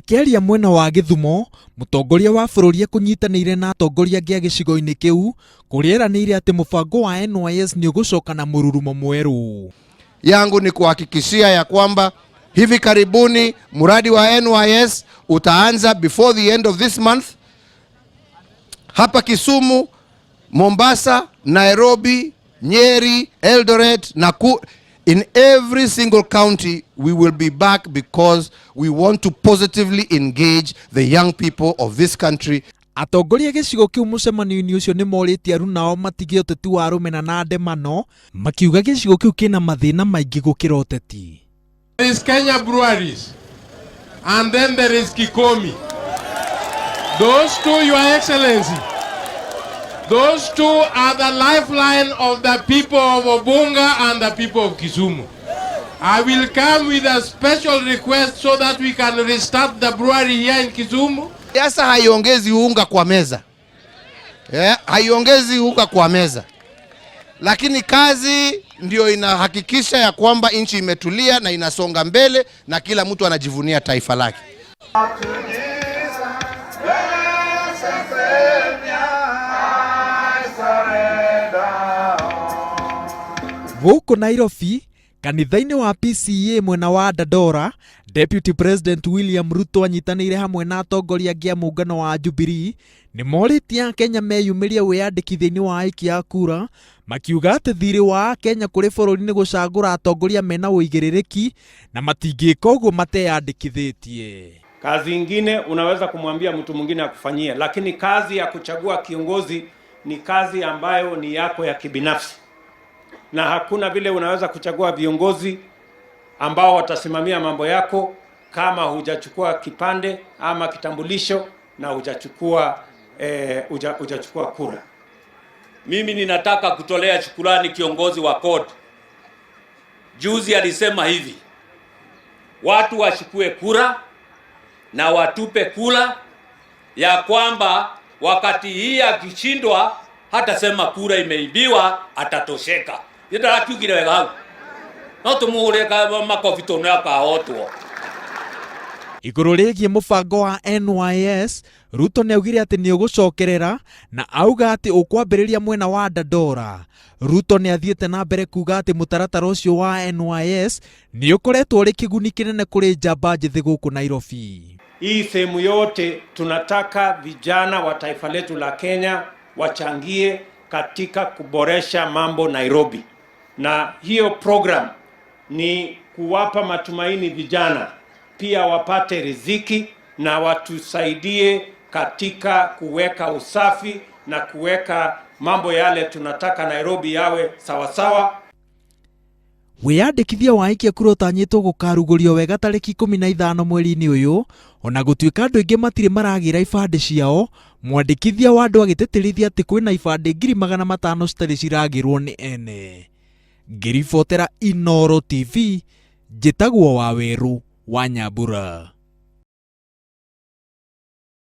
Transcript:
Akĩaria mwena wa Gĩthumo, mũtongoria wa bũrũri ekũnyitanĩire na atongoria angĩ a gĩcigo-inĩ kĩu kũrĩa eranĩire atĩ mũbango wa NYS nĩ ũgũcoka na mũrurumo mwerũ. Yangu ni kuhakikishia ya kwamba hivi karibuni mradi wa NYS utaanza before the end of this month hapa Kisumu, Mombasa, Nairobi, Nyeri, Eldoret, Nakuru. In every single county we will be back because we want to positively engage the young people of this country. Atongoria a gĩcigo kĩu mũcemanio-inĩ ũcio nĩ morĩtie arunao matige ũteti wa rũmena na ndemano, makiuga gĩcigo kĩu kĩna mathĩna maingĩ gũkĩra ũteti. There is Kenya Breweries, and then there is Kikomi. Those two, Your Excellency, those two are the lifeline of the people of Obunga and the people of Kisumu. I will come with a special request so that we can restart the brewery here in Kisumu. Siasa haiongezi unga kwa meza, yeah, haiongezi unga kwa meza, lakini kazi ndio inahakikisha ya kwamba nchi imetulia na inasonga mbele na kila mtu anajivunia taifa lake. Gũkũ Nairobi, kanitha-inĩ wa PCEA mwena wa Dandora, Deputy President William Ruto anyitanĩire hamwe na atongoria angĩ a mũngano wa Jubilee nĩ morĩtie Akenya meyumĩrie wĩyandĩkithia-inĩ wa aikia a kura, makiuga atĩ thirĩ wa Akenya kũrĩ bũrũri nĩ gũcagũra atongoria mena ũigĩrĩrĩki na matingĩka ũguo mateyandĩkithĩtie. Kazi ingine unaweza kumwambia mtu mwingine akufanyie, lakini kazi ya kuchagua kiongozi ni kazi ambayo ni yako ya kibinafsi, na hakuna vile unaweza kuchagua viongozi ambao watasimamia mambo yako kama hujachukua kipande ama kitambulisho na hujachukua kura. Mimi ninataka kutolea shukurani kiongozi wa CORD. Juzi alisema hivi, watu wachukue kura na watupe kura ya kwamba wakati hii akishindwa hatasema kura imeibiwa, atatosheka. Ndarakiugire wega hau no tumuhure makobi tondu akahotwo. Igũrũ rĩgiĩ mũbango wa NYS, Ruto nĩ augire atĩ nĩ ũgũcokerera na auga atĩ ũkwambĩrĩria mwena wa Dandora. Ruto nĩ athiĩte na mbere kuga atĩ mũtaratara ũcio wa NYS nĩ ũkoretwo ũrĩ kĩguni kĩnene kũrĩ njamba njĩthĩ gũkũ Nairobi. Hii sehemu yote tunataka vijana wa taifa letu la Kenya wachangie katika kuboresha mambo Nairobi, na hiyo program ni kuwapa matumaini vijana pia wapate riziki na watusaidie katika kuweka usafi na kuweka mambo yale tunataka Nairobi yawe sawasawa. Wĩyandĩkithia wa aikia kura ũtanyĩtwo gũkarugũrio wega tarĩki 15 mweri-inĩ ũyũ, ona gũtuĩka andũ aingĩ matirĩ maragĩra ibandĩ ciao, mwandĩkithia wa andũ agĩtĩtĩrithia atĩ kwĩna ibandĩ 500,000 citarĩ ciragĩrwo nĩ ene. Ngĩribotera Inooro TV, njĩtagwo Wawerũ wa Nyambura.